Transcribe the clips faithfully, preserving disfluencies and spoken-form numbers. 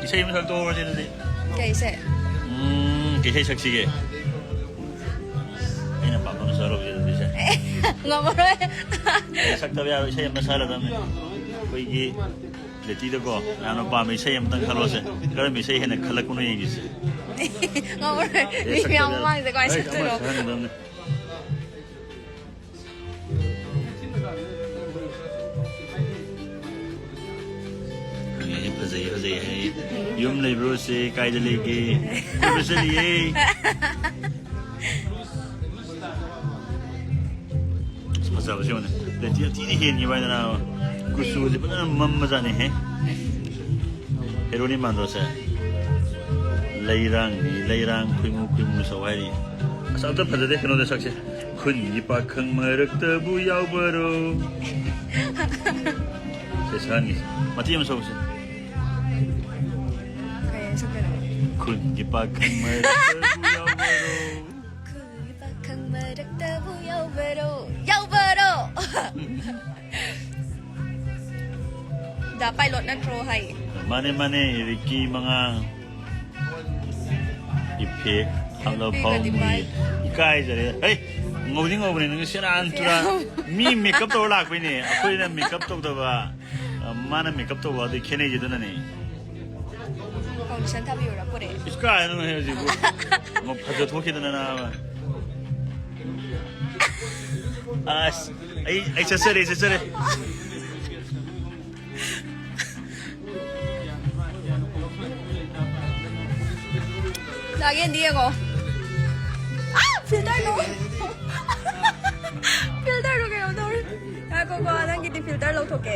ꯏꯁꯩ ꯑꯃ ꯁꯛꯇꯣꯛꯍꯧꯔꯁꯦ ꯑꯗꯨꯗꯤ꯫ ꯀꯩ ꯏꯁꯩ? ꯎꯝ, ꯀꯩ ꯏꯁꯩ ꯁꯛꯁꯤꯒꯦ? ꯑꯩꯅ ꯄꯥꯝꯕ ꯑꯃ ꯁꯛꯍꯧꯔꯁꯦ ꯑꯗꯨꯗꯤ ꯏꯁꯩ꯫ ꯉꯝꯃꯔꯣꯏ꯫ ꯑꯩ ꯁꯛꯇꯕ ꯌꯥꯔꯣꯏ, ꯏꯁꯩ ꯑꯃ ꯁꯛꯍꯜꯂꯗꯕꯅꯤ꯫ ꯑꯩꯈꯣꯏꯒꯤ ꯂꯦꯇꯤꯗꯀꯣ ꯃꯌꯥꯝꯅ ꯄꯥꯝꯕ ꯏꯁꯩ ꯑꯃꯇꯪ ꯈꯜꯂꯣꯁꯦ꯫ ꯀꯔꯝꯕ ꯏꯁꯩ ꯍꯦꯟꯅ ꯈꯜꯂꯛꯄꯅꯣ ꯌꯦꯡꯁꯤꯁꯦ꯫ ꯉꯝꯃꯔꯣꯏ꯫ ꯑꯦ, ꯃꯤ ꯃꯌꯥꯝ ꯁꯛꯇꯕ ꯌꯥꯔꯣꯏ꯫ ꯃꯃꯥꯡꯁꯤꯗ ꯀꯃꯥꯏꯅ ꯑꯩ ꯑꯃ ꯁꯛꯇꯣꯏꯅꯣ? ꯁꯛꯍꯟꯒꯗꯕꯅꯤ꯫ ꯑꯦ, ꯐꯖꯩ, ꯐꯖꯩ ꯍꯥꯏ꯫ ꯌꯨꯝ ꯂꯩꯕ꯭ꯔꯣ ꯁꯦ? ꯀꯥꯏꯗ ꯂꯩꯒꯦ? ꯀꯣꯏꯕ ꯆꯠꯂꯤꯌꯦ꯫ ꯑꯁ, ꯐꯖꯕꯁꯦ ꯌꯦꯡꯉꯨꯅꯦ꯫ ꯂꯩꯇꯦ, ꯌꯥꯝ ꯊꯤꯅ ꯍꯦꯟꯈꯤꯕ ꯍꯥꯏꯗꯅ꯫ ꯀꯨꯆꯨꯁꯦ ꯐꯖꯅ ꯃꯝꯕꯖꯥꯠꯅꯤꯍꯦ꯫ ꯍꯦꯔꯣꯅꯤ ꯃꯥꯟꯗ꯭ꯔꯣꯁꯦ? ꯂꯩꯔꯥꯡꯅꯤ, ꯂꯩꯔꯥꯡ ꯈꯨꯏꯃꯨ ꯈꯨꯏꯃꯨ ꯁꯧ ꯍꯥꯏꯔꯤ꯫ ꯑꯁ, ꯑꯝꯇ ꯐꯖꯗꯦ ꯀꯩꯅꯣꯗ ꯁꯛꯁꯦ꯫ ꯈꯨꯟꯒꯤ ꯄꯥꯈꯪ ꯃꯔꯛꯇꯕꯨ ꯌꯥꯎꯕꯔꯣ? ꯁꯦ ꯁꯛꯍꯟꯒꯦ꯫ ꯃꯇꯦꯛ ꯑꯃ ꯁꯛꯎꯁꯦ꯫ ꯀꯩ ꯁꯛꯇꯣꯏꯅꯣ? ꯈꯨꯟꯒꯤ ꯄꯥꯈꯪ ꯃꯔꯛꯇꯕꯨ ꯌꯥꯎꯕꯔꯣ? ꯈꯨꯟꯒꯤ ꯄꯥꯈꯪ ꯃꯔꯛꯇꯕꯨ ꯌꯥꯎꯕꯔꯣ? ꯌꯥꯎꯕꯔꯣ? ꯗꯥ ꯄꯥꯏꯂꯣꯠ ꯅꯠꯇ꯭ꯔꯣ ꯍꯥꯏ? ꯃꯥꯅꯦ, ꯃꯥꯅꯦ, ꯔꯤꯀꯤ ꯃꯉꯥ꯫ ꯏꯐꯦꯛ ꯍꯥꯞꯂ ꯏꯐꯦꯛ ꯐꯥꯎ ꯑꯗꯤ ꯃꯨꯏ꯫ ꯄꯥꯏ꯫ ꯏꯀꯥꯏꯖꯔꯦ꯫ ꯍꯩ, ꯉꯧꯗꯤ ꯉꯧꯕꯅꯦ ꯅꯪ, ꯁꯦꯔꯥꯟ ꯇꯨꯔꯥꯟ꯫ ꯏꯐꯦꯛ꯫ ꯃꯤ ꯃꯦꯀꯞ ꯇꯧꯔ ꯂꯥꯛꯄꯩꯅꯦ꯫ ꯑꯩꯈꯣꯏꯅ ꯃꯦꯀꯞ ꯇꯧꯗꯕ, ꯑ, ꯃꯥꯅ ꯃꯦꯀꯞ ꯇꯧꯕ ꯑꯗꯨ ꯈꯦꯠꯅꯩꯁꯦ ꯑꯗꯨꯅꯅꯦ꯫ ꯐꯥꯎꯟꯗꯦꯁꯟ ꯊꯥꯕꯤꯌꯨꯔꯥ? ꯄꯨꯔꯛꯑꯦ꯫ ꯏꯁ, ꯀꯥꯏꯗꯅꯣ ꯍꯦ ꯍꯧꯖꯤꯛꯄꯨ? ꯉꯧ-, ꯐꯖꯊꯣꯛꯈꯤꯗꯅ ꯅꯥꯕ꯫ ꯑꯁ, ꯑꯩ, ꯑꯩ ꯆꯠꯆꯔꯦ, ꯆꯠꯆꯔꯦ꯫ ꯅꯥꯒꯦꯟꯗꯤ ꯌꯦꯡꯉꯣ꯫ ꯑꯥ, ꯐꯤꯜꯇꯔꯗꯣ꯫ ꯐꯤꯜꯇꯔꯗꯣ ꯀꯩꯅꯣ ꯇꯧꯔꯦ꯫ ꯉꯥꯏꯈꯣꯀꯣ, ꯅꯪꯒꯤꯗꯤ ꯐꯤꯜꯇꯔ ꯂꯧꯊꯣꯛꯀꯦ꯫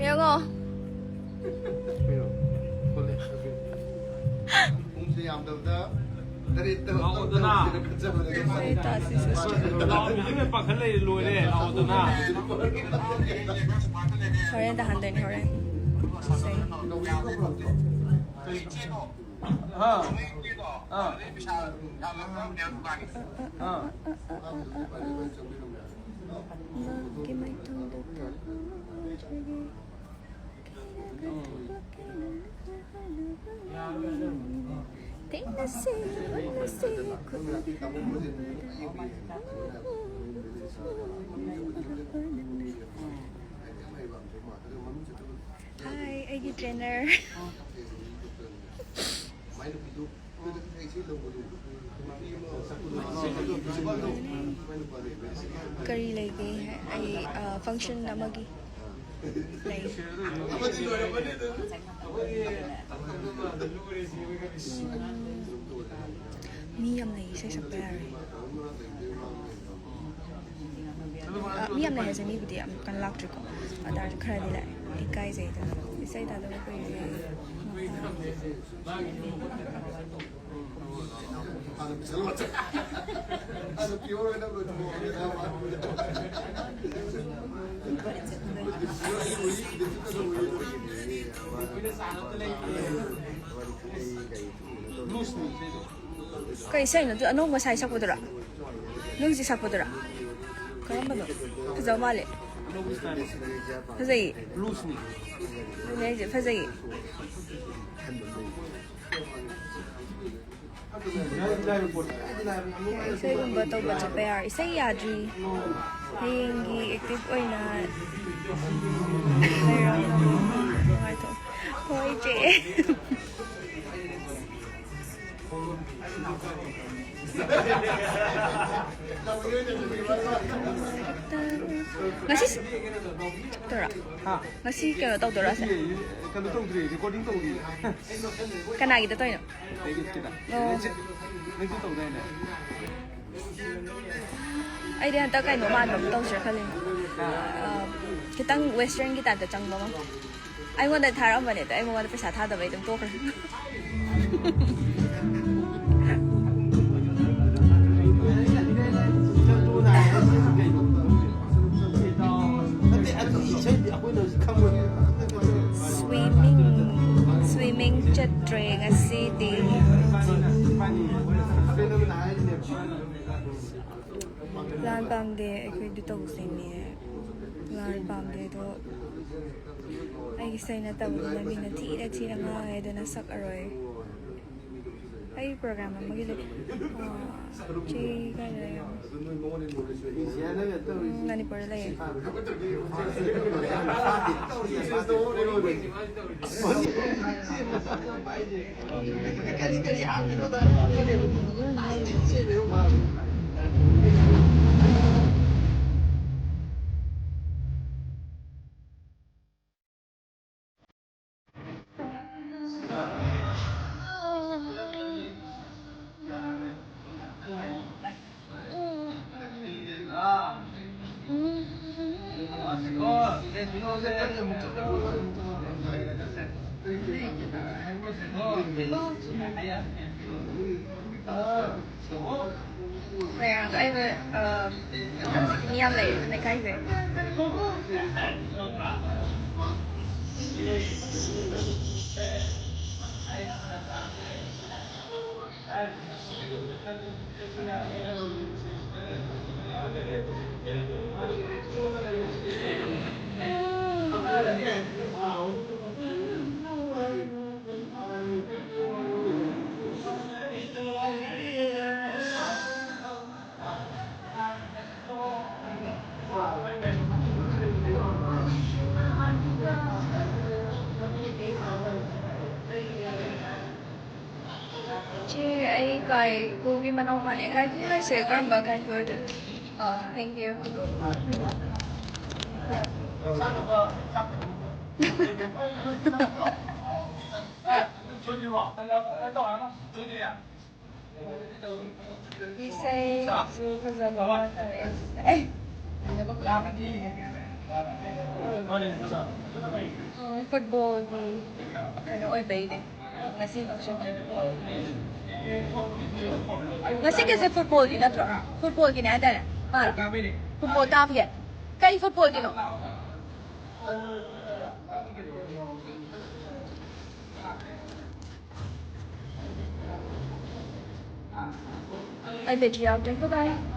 ꯌꯦꯡꯉꯣ꯫ ꯄꯨꯡꯁꯦ ꯌꯥꯝꯗꯕꯗ ꯇꯔꯦꯠꯇ ꯂꯥꯛꯑꯣꯗꯅ꯫ ꯇꯔꯦꯠꯇ ꯁꯤꯁꯇꯔ꯫ ꯂꯥꯛꯑꯣ, ꯃꯤꯁꯤꯡꯅ ꯄꯥꯈꯠ ꯂꯩꯔꯦ, ꯂꯣꯏꯔꯦ, ꯂꯥꯛꯑꯣꯗꯅ꯫ ꯍꯣꯔꯦꯟ ꯇꯥꯍꯟꯗꯣꯏꯅꯤ, ꯍꯣꯔꯦꯟ꯫ ꯁꯦ꯫ ꯑꯥ꯫ ꯑꯥ꯫ ꯑꯥ꯫ ꯃꯥꯒꯤ ꯃꯥꯏꯊꯣꯡꯗꯨꯗ ꯎꯖꯔꯤ꯫ ꯊꯦꯡꯅꯁꯦ, ꯎꯅꯁꯦ, ꯈꯨꯠꯅ ꯍꯥꯏ, ꯑꯩꯒꯤ ꯇ꯭ꯔꯦꯅꯔ꯫ ꯀꯔꯤ ꯂꯩꯒꯦ? ꯑꯩ, ꯑ, ꯐꯪꯁꯟ ꯑꯃꯒꯤ ꯂꯩ꯫ ꯎꯝ, ꯃꯤ ꯌꯥꯝ ꯂꯩ, ꯏꯁꯩ ꯁꯛꯄ ꯌꯥꯔꯣꯏ꯫ ꯑ, ꯃꯤ ꯌꯥꯝ ꯂꯩ ꯍꯥꯏꯁꯦ, ꯃꯤꯕꯨꯗꯤ ꯌꯥꯝ ꯀꯟꯅ ꯂꯥꯛꯇ꯭ꯔꯤꯀꯣ꯫ ꯑꯗꯨ ꯇꯥꯔꯁꯨ ꯈꯔꯗꯤ ꯂꯥꯛꯑꯦ꯫ ꯏꯀꯥꯏꯖꯩꯗꯅ꯫ ꯏꯁꯩ ꯇꯥꯗꯕ ꯀꯨꯏꯔꯦ꯫ ꯀꯩ ꯏꯁꯩꯅꯣ? ꯑꯗꯨ ꯑꯅꯧꯕ ꯉꯁꯥꯏ ꯁꯛꯄꯗꯨꯔꯥ? ꯅꯪ ꯍꯧꯖꯤꯛ ꯁꯛꯄꯗꯨꯔꯥ? ꯀꯔꯝꯕꯅꯣ? ꯐꯖꯕ ꯃꯥꯜꯂꯦ꯫ ꯐꯖꯩꯌꯦ꯫ ꯑꯗꯨꯅꯦ ꯍꯥꯏꯁꯦ, ꯐꯖꯩꯌꯦ꯫ ꯏꯁꯩꯒꯨꯝꯕ ꯇꯧꯕ ꯆꯠꯄ ꯌꯥꯔꯣꯏ꯫ ꯏꯁꯩ ꯌꯥꯗ꯭ꯔꯤ꯫ ꯍꯌꯦꯡꯒꯤ ꯑꯦꯛꯇꯤꯚ ꯑꯣꯏꯅ ꯂꯩꯔꯝꯃꯣ꯫ ꯅꯨꯡꯉꯥꯏꯊꯣꯛ-, ꯍꯣꯏ, ꯆꯦ꯫ ꯉꯁꯤ ꯇꯧꯔꯥ? ꯍꯥ? ꯉꯁꯤ ꯀꯩꯅꯣ ꯇꯧꯗꯣꯏꯔꯥ ꯁꯦ? ꯀꯩꯅꯣ ꯇꯧꯗ꯭ꯔꯤ, ꯔꯦꯀꯣꯔꯗꯤꯡ ꯇꯧꯔꯤ꯫ ꯀꯅꯥꯒꯤꯗ ꯇꯧꯔꯤꯅꯣ? ꯑꯩꯒꯤꯗ꯫ ꯑꯣ꯫ ꯅꯪꯁꯨ ꯇꯧꯗꯥꯏꯅꯦ? ꯑꯩꯗꯤ ꯍꯟꯗꯛ ꯀꯩꯅꯣ ꯃꯥꯟꯕ ꯑꯃ ꯇꯧꯁꯤꯔꯥ ꯈꯜꯂꯤꯅꯦ꯫ ꯑ, ꯈꯤꯇꯪ ꯋꯦꯁꯇꯔꯟꯒꯤ ꯇꯥꯏꯞꯇ ꯆꯪꯕ ꯑꯃ꯫ ꯑꯩꯉꯣꯟꯗ ꯊꯥꯔꯛꯑꯝꯕꯅꯦ, ꯑꯗꯣ ꯑꯩ ꯃꯉꯣꯟꯗ ꯄꯩꯁꯥ ꯊꯥꯗꯕꯩ ꯑꯗꯨꯝ ꯇꯣꯛꯈ꯭ꯔꯦ꯫ ꯅꯠꯇꯦ, ꯑꯗꯨꯒꯤ ꯏꯁꯩꯗꯤ ꯑꯩꯈꯣꯏꯅ ꯍꯧꯖꯤꯛ ꯈꯪꯕ ꯁ꯭ꯋꯤꯃꯤꯡ, ꯁ꯭ꯋꯤꯃꯤꯡ ꯆꯠꯇ꯭ꯔꯦ ꯉꯁꯤꯗꯤ꯫ ꯂꯥꯟ ꯄꯥꯝꯗꯦ, ꯑꯩꯈꯣꯏꯗꯤ ꯇꯧꯁꯤꯅꯦ꯫ ꯂꯥꯟ ꯄꯥꯝꯗꯦ ꯑꯗꯣ꯫ ꯑꯩꯒꯤ ꯏꯁꯩ ꯅꯠꯇꯕꯅꯤꯅ ꯃꯤꯅ ꯊꯤꯅ ꯊꯤꯅ ꯉꯥꯡꯉꯦ, ꯑꯗꯨꯅ ꯁꯛꯑꯔꯣꯏ꯫ ꯑꯩ ꯄ꯭ꯔꯣꯒ꯭ꯔꯥꯝ ꯑꯃꯒꯤ ꯂꯩ꯫ ꯑꯥ, ꯆꯦ ꯀꯥꯏꯗ ꯂꯩ? ꯎꯝ, ꯃꯅꯤꯄꯨꯔꯗ ꯂꯩꯌꯦ꯫ ꯃꯌꯥꯝ ꯑꯩꯅ, ꯑ, ꯃꯤ ꯌꯥꯝ ꯂꯩ ꯂꯩꯀꯥꯏꯁꯦ꯫ ꯆꯦ, ꯑꯩ ꯀꯥꯏꯀꯨꯒꯤ ꯃꯅꯥꯎꯄꯥꯅꯦ꯫ ꯀꯥꯏꯀꯨ ꯍꯥꯏꯁꯦ ꯀꯔꯝꯕ ꯀꯥꯏꯀꯨ ꯑꯣꯏꯗꯣꯏꯅꯣ? ꯑꯥ, thank you꯫ ꯏꯁꯩꯁꯨ ꯐꯖꯕ ꯉꯥꯛꯇꯅꯦ꯫ ꯑꯦ! ꯎꯝ, ꯐꯨꯠꯕꯣꯜꯒꯤ ꯀꯩꯅꯣ ꯑꯣꯏꯕꯩꯅꯦ꯫ ꯉꯁꯤ ꯉꯁꯤꯒꯤꯁꯦ ꯐꯨꯠꯕꯣꯜꯒꯤ ꯅꯠꯇ꯭ꯔꯣ? ꯐꯨꯠꯕꯣꯜꯒꯤꯅꯦ ꯍꯥꯏꯇꯥꯔꯦ꯫ ꯃꯥꯅꯦ꯫ ꯐꯨꯠꯕꯣꯜ ꯇꯥꯕꯒꯤ꯫ ꯀꯩ ꯐꯨꯠꯕꯣꯜꯒꯤꯅꯣ? ꯑꯩ ꯕꯦꯇ꯭ꯔꯤ ꯌꯥꯎꯗ꯭ꯔꯦ꯫ Bye bye꯫